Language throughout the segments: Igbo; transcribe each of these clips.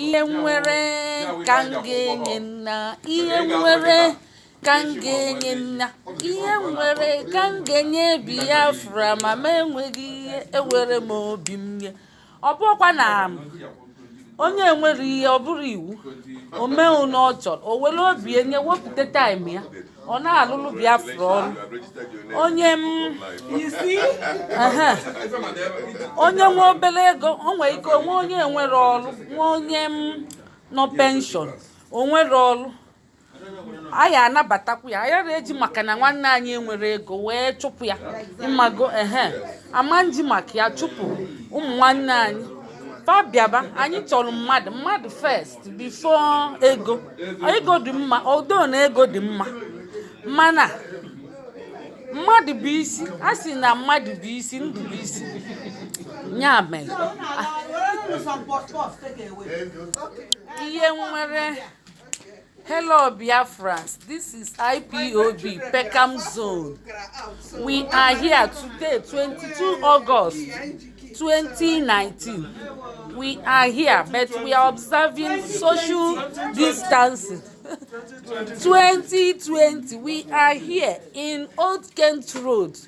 Ihe nwere ka m ga-enye nna, ihe nwere ka m ga-enye nna, ihe nwere ka m ga-enye Biafra. Ma m enweghị ihe, ewere m obi m nye. Ọ bụrụkwa na onye enwere ihe, ọ bụrụ iwu o meghụ na ọ chọrọ, o were obi enye, wepụta time ya, ọ na-alụlụ Biafra ọrụ. Onye m ehe, onye nwe obere ego, o nwere ike onwe onye enwere ọrụ, nwe onye m nọ pension, o nwere ọrụ, anyị anabatakwu ya. Anyị eji maka na nwanne anyị enwere ego wee chụpụ ya. Ịmago, ehe, ama nji maka ya chụpụ ụmụ nwanne anyị. Fabiaba, anyị chọrọ mmadụ, mmadụ first before ego. Ego dị mma, odo na ego dị mma, mana mmadụ bụ isi. A sị na mmadụ bụ isi, ndụ bụ isi. Ya mere, Some puff puff take away. Ihe nwere. Hello Biafrans, this is IPOB Peckham Zone. We are here today, 22 August 2019. We are here, but we are observing social distancing. 2020, we are here in Old Kent Road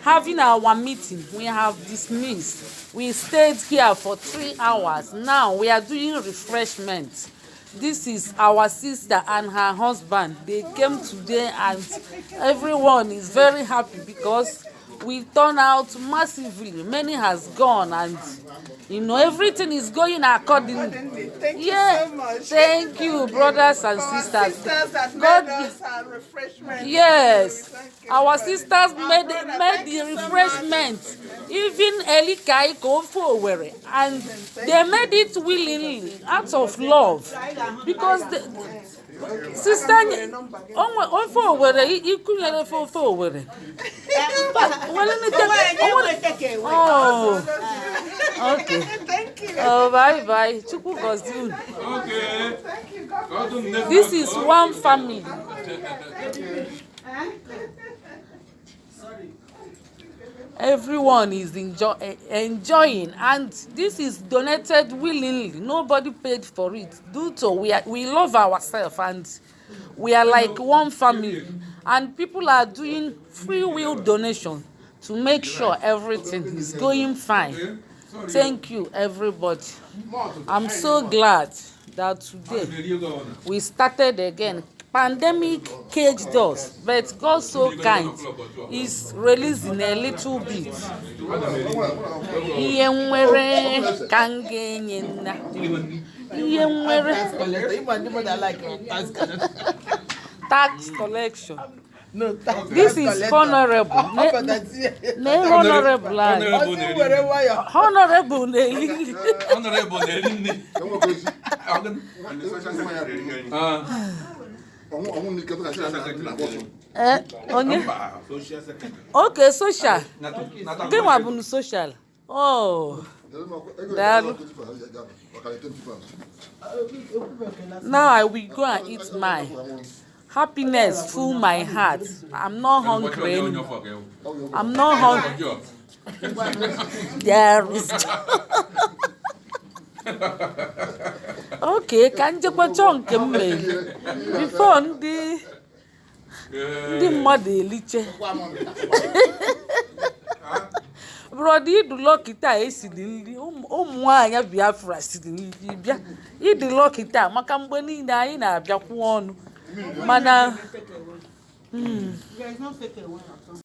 having our meeting. We have dismissed. We stayed here for 3 hours. Now we are doing refreshment. This is our sister and her husband. They came today and everyone is very happy because we turn out massively. Many has gone and everything is going accordingly. Thank you so much. Thank you, brothers and For our sisters. Sisters that God made us our refreshment. Yes, Thank you our very sisters much. made Our brother, made thank the you so much. Refreshment, even Elikai Ofe Owerri, and they made it willingly, out of love, because the sister onwe ofe Owerri ikunyere ofe Owerri. Well, oh, okay. Thank you. Oh, bye bye. Chukwu gozie unu. Okay. Thank you. God Ka ọ dị next This month. is one family. Eh? Everyone is enjoying, and this is donated willingly. Nobody paid for it due to we love ourselves and we are like one family, and people are doing free will donation to make sure everything is going fine. Okay. Sorry. Thank you, everybody. I'm so glad that today Eri ego ọ na. We started again. Pandemic caged us, but God so kind is releasing a little bit. Ihe nwere ka m ga-enye nna, ihe nwere. Tax collector. Even ndị mmadụ like tax collector. Tax collection. No, tax This is collector. Honorable. Ọ pụtazi. Na honorable anyị. Honorable Ọ sị na-eri were nri. nwayọ. Honorable na-eli nri. Honorable na-eri nri. Ah, Eh, onye mba, social secretary. Okay, social. Nata- Gị nwa bụ nu social. Oh, daalụ. Now I will go and eat mine. Happiness full my heart. I'm not hungry anymore. I'm not hungry. There is, okay, ka njekwa chọọ nke m mere before ndị mmadụ eliche. Brother, ịdụ lucky taa. Esiri nri, ụmụ nwaanyị Biafra siri nri bịa. Ịdị lucky taa maka mgbe niile anyị na-abịakwu ọnụ, mana There is no take away at all.